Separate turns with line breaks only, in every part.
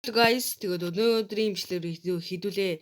Guys, тэгээд өнөөдрийн бичлэгээр хэдүүлээ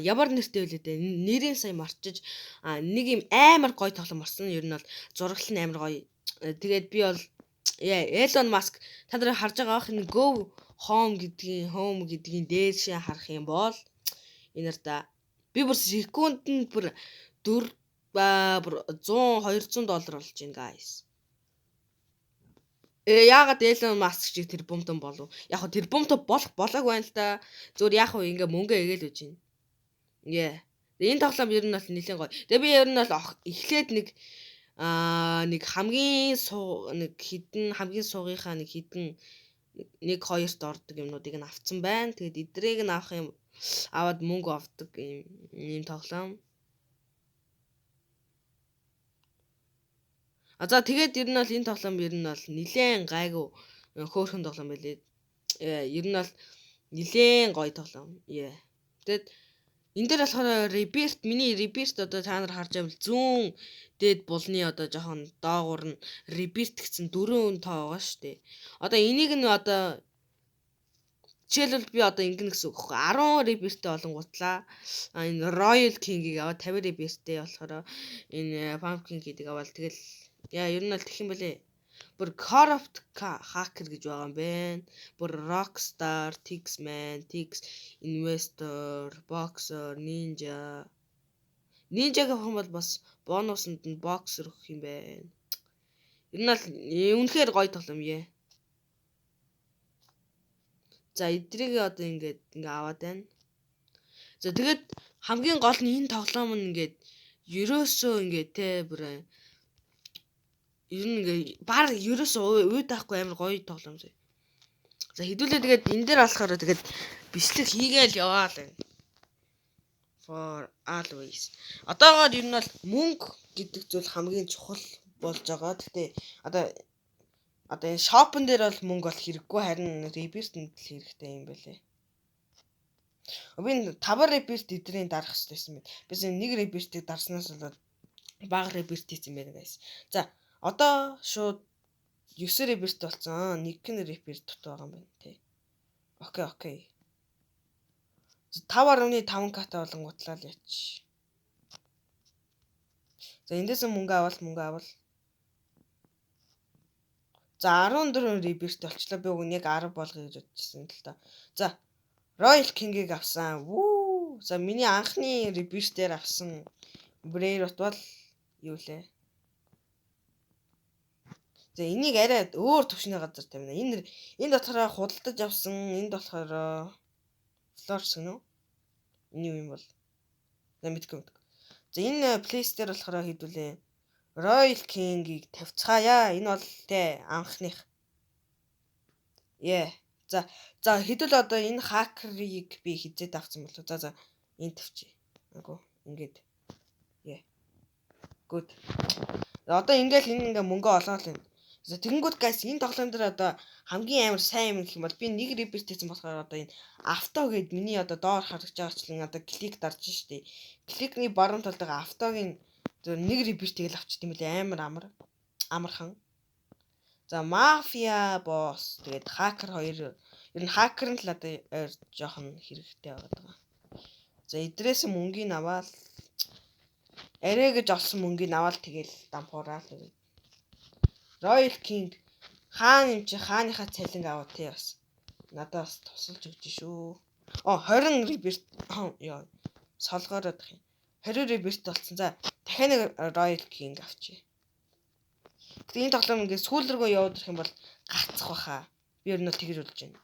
ямар нэртэй вэ дээ, нэрийн сая марчиж нэг юм амар гоё тоглоом орсон. Ер нь бол зураглал нь амар гоё. Тэгээд би бол Elon Musk, та нар харж байгаа бах, энэ Go Home гэдгийн Home гэдгийн дээшээ харах юм бол энэ нар би бүр секундэнд бүр 4 ба бүр 100 200 доллар болж байна, guys. Яагаад Elon Musk шиг тэр бумтан болов? Яг хөө тэр бумтан болох болоог байна л да. Зүгээр яг хөө ингээ мөнгө эгээл үж байна. Yeah. Энэ тоглоом ер нь бол нэлээд гоё. Тэгээ би ер нь бол эхлээд нэг нэг хамгийн суу нэг хідэн хамгийн суугийнхаа нэг хідэн нэг хоёрт ордог юмнуудыг нь авцсан байна. Тэгээд эдрийг нь авах юм аваад мөнгө авдаг юм тоглоом. А за, тэгээд ер нь бол энэ тоглоом ер нь бол нилээн гайгүй хөөрхөн тоглоом байлээ. Ер нь бол нилээн гоё тоглоом. Yeah. Тэгээд энэ дээр болохоор Rebirth, миний Rebirth одоо та нар харж байвал зүүн дээд булны одоо жоохон доогуур нь Rebirth гэсэн дөрөв тоо байгаа шүү дээ. Одоо энийг нь одоо жишээлбэл би одоо ингэнэ гэсэн үг байхгүй, 10 Rebirth-тэй олонгуутлаа энэ Royal King-ийг аваад, 50 Rebirth-тэй болохоор энэ Pumpkin гэдэг аваад, тэгэл яа, ер нь бол тэгэх юм бэлээ. Бүр Corrupt Hacker гэж байгаа юм байна. Бүр Rockstar, Tixman, Tix Investor, Boxer, Ninja. Ninja гэх юм бол бас бонусанд нь Boxer өгөх юм байна. Ер нь бол үнэхээр гоё тоглоом ээ. За, эдрийг одоо ингээд ингээ аваад байна. За, тэгээд хамгийн гол нь энэ тоглоом нь ингээд ерөөсөө ингээд те бүр ер нь ингээ баг ерөөсөө уйдаахгүй амар гоё тоглоом зэ. За, хэдүүлээ тэгээд энэ дээр болохоор тэгээд бичлэг хийгээл яваал байна. For always. Одоогоор ер нь бол мөнгө гэдэг зүйл хамгийн чухал болж байгаа. Гэхдээ одоо энэ shop н дээр бол мөнгө бол хэрэггүй, харин rebirth-энд л хэрэгтэй юм байлээ. Би 5 rebirth эдрийн дарах хэрэгтэй байсан байт. Би нэг rebirth-ийг дарснаас болоод бага rebirth хийсэн байна, guys. За, одоо шууд 9 rebirth болсон. Нэг нь rebirth дутуу байгаа юм байна тий. Okay. 5.5 к та болонгуутлаа л яач. За, эндээс мөнгө авал, мөнгө авал. За, 14 rebirth болчлоо. Би уг нь яг 10 болгоё гэж бодчихсон л та. За, Royal King-ийг авсан. Вүү. За, миний анхны rebirth-ээр авсан Brainrot бол юу лээ? За, энийг арай өөр төвшний газар тавина. Энэ энд болохоор худалдаж авсан, энд болохоор Flores гэнэ үү? Энэ юу юм бол? За, мэдгүй мэдгүй. За, энэ place дээр болохоор хэдүүлээ. Royal King-ийг тавьцгаая. Энэ бол те анхных. Yeah. За, хэдүүл одоо энэ хакерыг би хизээд авсан болов. За, энэ тавьчих. Агуу ингээд. Yeah. Good. Одоо ингээл энэ ингээ мөнгө олоол юм. За, тэгэнгүүт, guys, энэ тоглоом дээр одоо хамгийн амар сайн юм гэх юм бол би нэг rebirth хийсэн болохоор одоо энэ auto гэд миний одоо доор харагдаж байгаачлан одоо click дарж штэ. Click ний баруун талд байгаа auto гийн зөв нэг rebirth ийг л авчт юм лээ, амар амар амархан. За, мафия boss, тэгээд хакер хоёр, ер нь хакер нь л одоо жоохон хэрэгтэй байгаа. За, эдрээс мөнгийг аваад, арай гэж олсон мөнгийг аваад, тэгэл дампуураа л. Royal King хаан юм чи хааныхаа цалинг аваа тий бас. Надад бас тусалж өгч шүү. Оо, 20 rebirth ёо солгоороод юм. 20 rebirth болсон. За, дахиад нэг Royal King авчи. Гэтэ энэ тоглоом ингээд сүүл рүүгээ яваад ирэх юм бол гацах баха. Би ер нь бол тэгж бодож байна.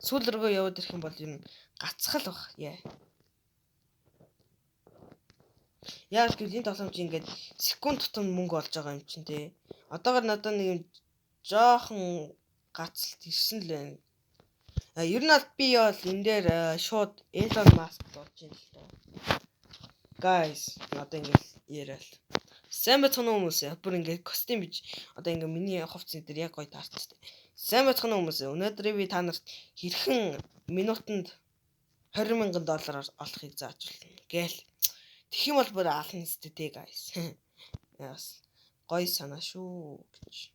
Сүүл рүүгээ яваад ирэх юм бол ер нь гацах л бах. Яа. Яг гэвэл энэ тоглоом чи ингээд секунд тутам мөнгө олж байгаа юм чинь те. Одоогор надад нэг юм жоохон гацалт ирсэн л байна. Ер нь бол би бол энэ дээр шууд Elon Musk болж байна л доо. Guys, одоо ингээд яриад. Сайн байцгаана уу, хүмүүс. Бүр ингээд костюм бич. Одоо ингээд миний хувцсны дээр яг гоё таарчтай. Сайн байцгаана уу, хүмүүс. Өнөөдөр би та нарт хэрхэн минутанд 20 мянган доллар олохыг зааж болно. Гээл. Тэгэх юм бол бүр ална өстэй те, guys. Яас гоё санаа шүү гэж.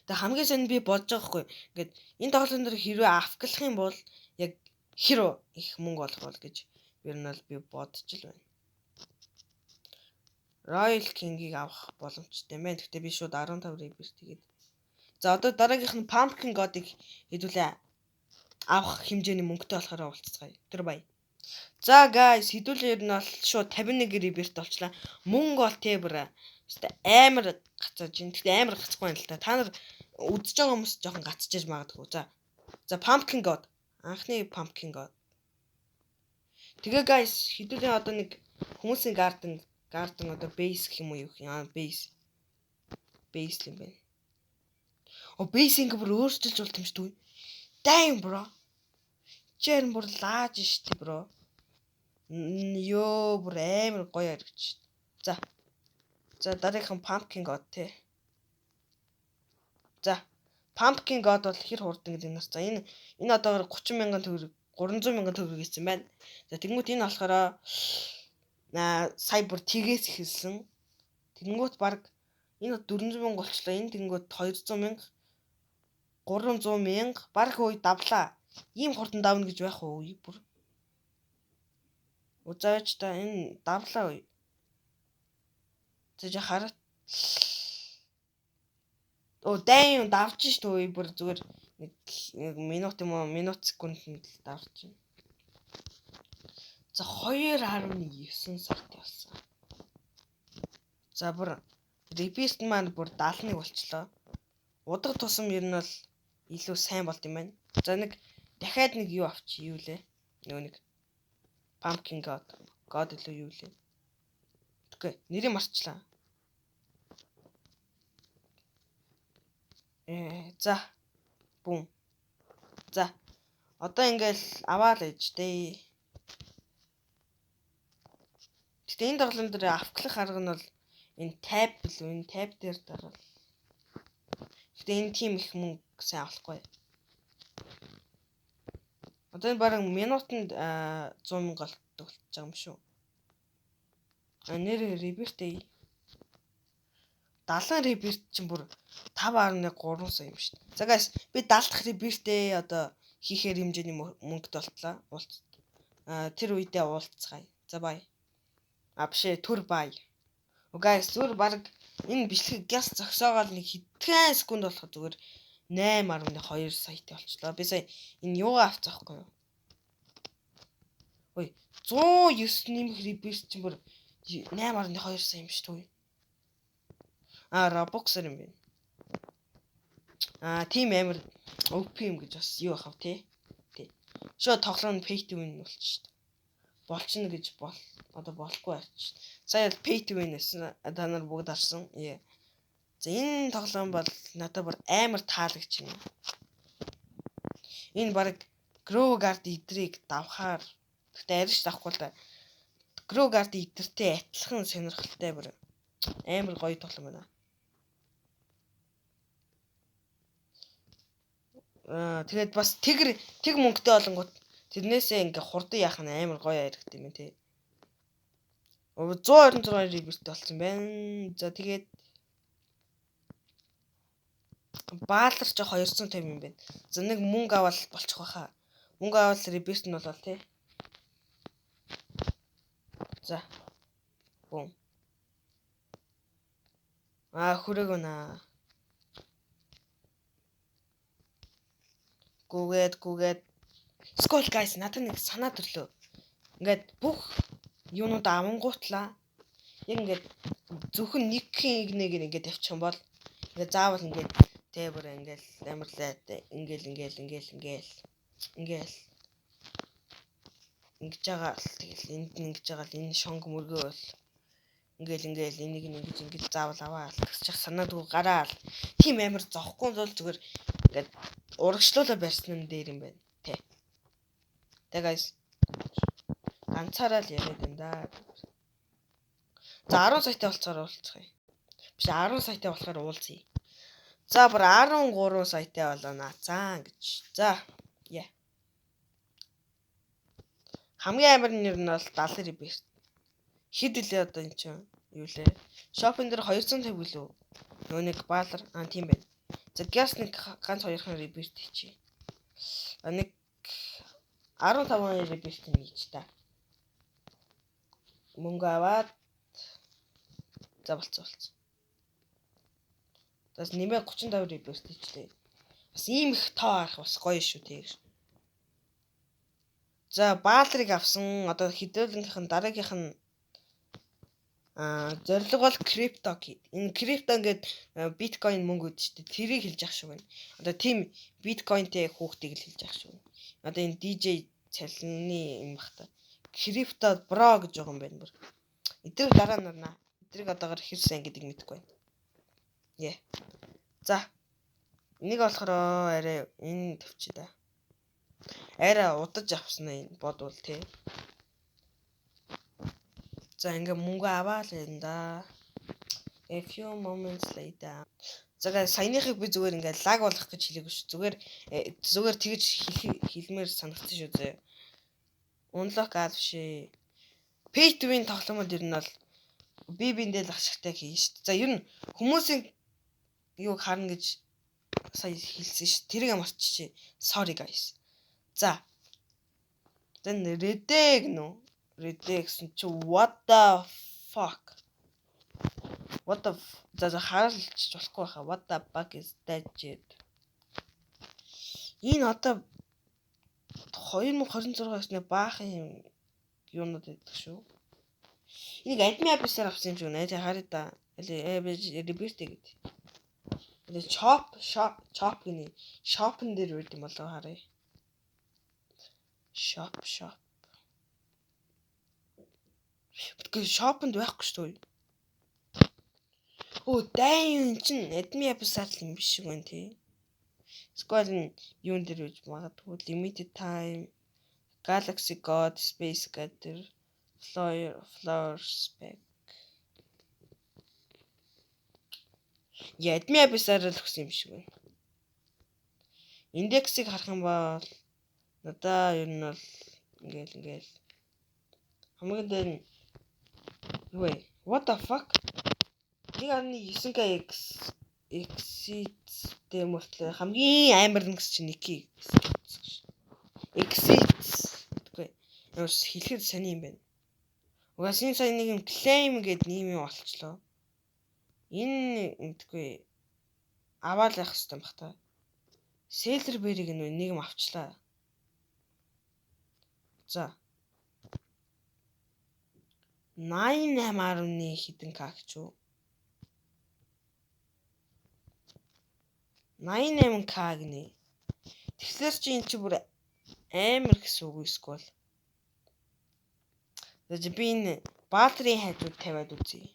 Тэгээ хамгийн сайн би бодож байгаа хгүй. Ингээд энэ тоглоом дээр хэрвээ AFK лах юм бол яг хэр их мөнгө олох бол гэж ер нь бол би бодож л байна. Royal King-ийг авах боломжтой юм байна. Гэхдээ би шууд 15 rebirth тэгээд. За, одоо дараагийнх нь Pumpkin God-ыг хэдүүлээ авах хэмжээний мөнгөтэй болохоор уулзцгаая. Тэр бай. За guys, хэдүүлээ ер нь бол шууд 51 rebirth болчлаа. Мөнгө бол те бүр амар гацааж байна. Гэхдээ амар гацхгүй юм л та. Та нар үзэж байгаа хүмүүс жоохон гацчихаж магадгүй. За. За, Pumpkin God. Анхны Pumpkin God. Тэгээ guys, хэдүүлээ одоо нэг хүмүүсийн garden одоо base гэх юм уу, юу гэх юм аа, base. Base юм байна. О, base ингээ бүр өөрчилж болт юм шүү дээ. Damn, bro. Чэр бүр лааж штэ, bro. Йоо, бүр амар гоё харагч. За. За, дараагийнхан Pumpkin God те. За. Pumpkin God бол хэр хурдан гэдэг нас. За, энэ одоогор 30 мянган төгрөг, 300 мянган төгрөг хийсэн байна. За, тэгэнгүүт энэ болохоор сая бүр тгээс эхэлсэн. Тэгэнгүүт баг энэ 400 мянга болчлоо. Энэ тэгэнгүүт 200 мянга, 300 мянга баг үе давлаа. Ийм хурдан давна гэж байх уу бүр. Узаач та, энэ давлаа үе. За, хараа. Оо, damn, давж шүү дээ, бүр зүгээр нэг минут юм уу, минут секундэд л давж. За, 2.9 сард болсон. За, бүр rebirth маань бүр 71 болчлоо. Удах тусам ер нь бол илүү сайн болд юм байна. За, нэг дахиад нэг юу авчи, юу лээ? Нөгөө нэг Pumpkin God. God илүү юу лээ? Okay, нэрийг марчлаа. За. Бум. За. Одоо ингээл аваал ээж дээ. Гэтэ энэ тоглоом дээр AFK лах арга нь бол энэ tab билүү, энэ tab дээр дарвал. Гэтэ энэ тийм их мөнгө сайн олохгүй. Одоо энэ бараг минутанд 100 мянга олддог болчих байгаа юм шүү. А, нэр rebirth ээ. 70 rebirth чинь бүр 5.3 сая юм шүү дээ. За guys, би 70 дахь rebirth ээ одоо хийхээр хэмжээний мөнгөд болтлоо. Уулз. А, тэр үедээ уулзцгаая. За, bye. А, биш ээ, түр bye. Guys, зүгээр баг энэ бичлэгийг гяс зогсоогоол нэг хэдхэн секунд болоход зүгээр 8.2 саятай болчлоо. Би сая энэ юугаа авцсан байхгүй юу? Ой, 109 нэмэх rebirth чинь бүр 8.2 сая юм шүү дээ. А, Robux-аар юм байна. А, тийм амар OP юм гэж бас юу ах вэ те? Тий. Шо, тоглоом нь pay to win болчих шүү дээ. Болчихно гэж бол одоо болохгүй болчих. Сая бол pay to win гэсэн, та нар бүгд харсан. Yeah. За, энэ тоглоом бол надад бүр амар таалагч юм. Энэ баг Grow Garden эдрийг давхаар, гэхдээ ариш давхгүй л да. Grow Garden эдэртэй адилхан сонирхолтой, бүр амар гоё тоглоом байна. Аа, тэгээд бас тэгэр тэг мөнгөтэй болонгууд тэрнээсээ ингээ хурдан яах нь амар гоё яригд юм тий. 126 rebirth болсон байна. За, тэгээд баалар ч 250 юм байна. За, нэг мөнгө авал болчих байхаа. Мөнгө авал rebirth нь болол тий. За. Бум. Аа, хүрэг унаа. Гүгээд гүгээд. Skull guys, надад нэг санаа төрлөө. Ингээд бүх юунууд авангуутлаа яг ингээд зөвхөн нэг нэг ингээд тавьчих юм бол ингээд заавал ингээд тэ бүр ингээд амар лайтай ингээл ингээл ингээл ингээл ингээл ингэж байгаа л, тэгэл энд нь ингэж байгаа л, энэ шонг мөргөө бол ингээл ингээл энийг нь ингэж ингээл заавал аваад тэгсчих санаадгүй гараал тийм амар зовхгүй бол зүгээр ингээд урагшлуулаа барьсан нь дээр юм байна тэ. Тэ guys, ганцаараа л яриад байна да. За, 10 саятай болцоор уулзах юм. Биш, 10 саятай болохоор уулзъя. За, бүр 13 саятай болоо наацаан гэж. За яа. Хамгийн амар нэр нь бол 70 rebirth. Хэд үлээ одоо эн чинь юу лээ? Shopping дээр 250 гэлүү? Нөгөө нэг баалар, аа, тийм байна. За, гяс нэг ганц хоёрхан rebirth хийчихье. А нэг 15 rebirth хийж та. Мөнгө аваад, за, болцсон, болцсон. За, нэмээ 35 rebirth хийчлээ. Бас ийм их тоо харах бас гоё шүү тий. За, баалрыг авсан. Одоо хэдүүлэнгийнх нь дараагийнх нь зорилго бол крипто гэд. Энэ крипто ингээд биткойн мөнгө үүд шүү дээ. Тэрийг хэлж ах шиг байна. Одоо тийм биткойнтэй хүүхдийг л хэлж ах шиг байна. Одоо энэ DJ цалины юм бах та. Crypto bro гэж байгаа юм байна бүр. Эдрийг дараа нь нарнаа. Эдрийг одоогор хэр сайн гэдэг мэдэхгүй байна. Яа. За. Энийг болохоор арай энэ тавьчих да. Арай удаж авсан энэ бодвол тий. За, ингээ мөнгө аваад л энэ да. A few moments later. За, саяныхыг би зүгээр ингээ lag болох гэж хэлээгүй шүү. Зүгээр тэгж хэлмээр санагдсан шүү зөө. Unlock all биш ээ. Pay to win тоглоомод ер нь бол би биендээ л ашигтай хийн шүү. За, ер нь хүмүүсийн юуг харна гэж сая хэлсэн шүү. Тэрийг мартчихъя. Sorry, guys. За. Тэн рэдэ гэнэ үү? Рэдэ гэсэн чи what the fuck? What the за, харуулчих болохгүй байхаа. What the fuck is that shit? Энэ одоо 2026 гэсний баахан юм юунууд байдаг шүү. Энийг admin abyss-аар авсан юм шиг байна. Тэг харъя да. Rebirth гэдэг. Тэгээ chop shop chop гинэ. Shop-н дээр байд юм болоо, харъя. Shop, shop. Тэгэхээр shop-нд байхгүй шүү дээ. Өө, дайн эн чин admin abyss-аар л юм биш шиг байна тий. Эсвэл нь юун дээр үж магадгүй, limited time Galaxy God Space гэдэг Flower Flower Spec. Яа, admin abyss-аар л өгсөн юм шиг байна. Индексийг харах юм бол надаа ер нь бол ингээл хамгийн дээр нь юу вэ? What the fuck? 1.9K X Exit дээр мөртлөө хамгийн амар нь гэсэн чинь Ники гэсэн. Exit гэдэггүй. Ямар хэлэхэд сони юм байна. Угаас энэ сая нэг юм claim гэдэг нэг юм олчлоо. Энэ мэдгүй аваад явах хэрэгтэй байх та. Seller berry-г нэг юм авчлаа. За. 88 хэдэн к гэж үү? 88 к гинэ. Тэгэхээр чи эн чи бүр амар гэсэн үг эсвэл. За, би энэ баалрын хайжууд тавиад үзье.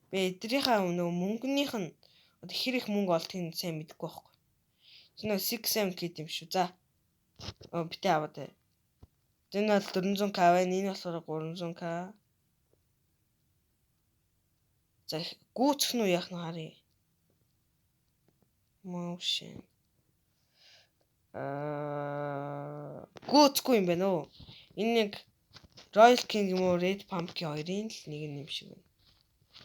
Би эдрийнхаа нөгөө мөнгөнийх нь одоо хэр их мөнгө олдгийг сайн мэдэхгүй байхгүй. Тэр нөгөө 6M гэдэг юм шүү. За. Оо, битээ аваад бай. Энэ бол 400к байна. Энэ болохоор 300к. За, гүйцэх нь үү, яах нь харъя. Motion. Аа, гүйцэхгүй юм байна уу? Энэ нэг Royal King юм уу, Red Pumpkin хоёрын л нэг юм шиг байна.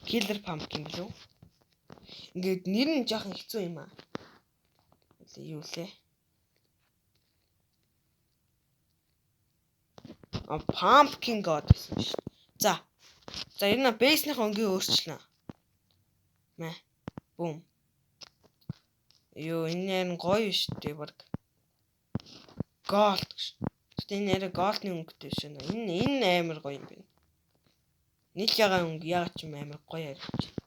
Killer Pumpkin билүү? Ингээд нэр нь жоохон хэцүү юм аа. Юу лээ? А, Pumpkin God гэсэн шүү. За. За, ер нь base-ийн өнгийг өөрчилнө. Мэ. Бум. Йоо, энэ нэр нь гоё шүү дээ баг. Gold гэж. Гэтэ энэ арай gold-ны өнгөтэй биш үү? Энэ амар гоё юм байна. Нийл ягаан өнгө яагаад ч юм амар гоё харагдаж байна.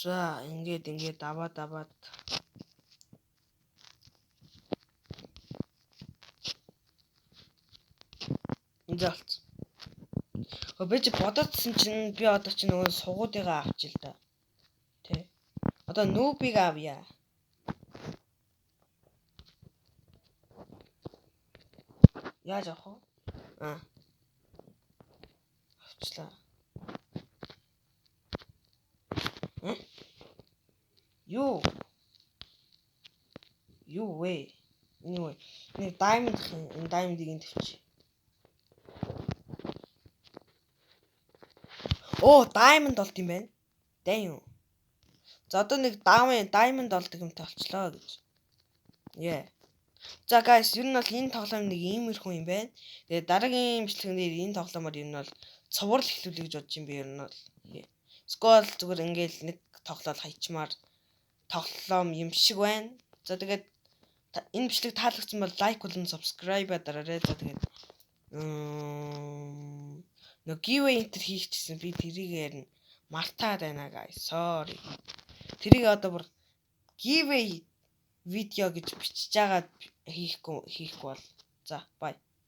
За, ингээд аваад аваад энэ болцсон. Би чи бодоодсэн чинь би одоо чи нөгөө сугуудыгаа авчил та. Тэ. Одоо noob-ыг авъя. Яаж авах вэ? Аа. Авчлаа. Юу? Юу вэ? Anyway, Нэг diamond энэ diamond-ыг энд тавьчих. Оо, diamond болд юм байна. Damn. За, одоо нэг diamond болдог юмтай болчлоо гэж. Yeah. За guys, ер нь бол энэ тоглоом нэг иймэрхүү юм байна. Тэгээ дараагийн бичлэгэн дээр энэ тоглоомоор ер нь бол цуврал эхлүүлэе гэж бодож юм би ер нь бол. Скол зүгээр ингээл нэг тоглоод хайчмаар тоглоом юм шиг байна. За, тэгээд энэ бичлэг таалагдсан бол like болон subscribe дараарай. За, тэгээд нөгөө giveaway enter хийчихсэн, би тэрийг ярина мартаад байна, guys. Sorry. Тэрийг одоо бүр giveaway видео гэж бичиж жагаад хийхгүй хийхгүй бол за, bye.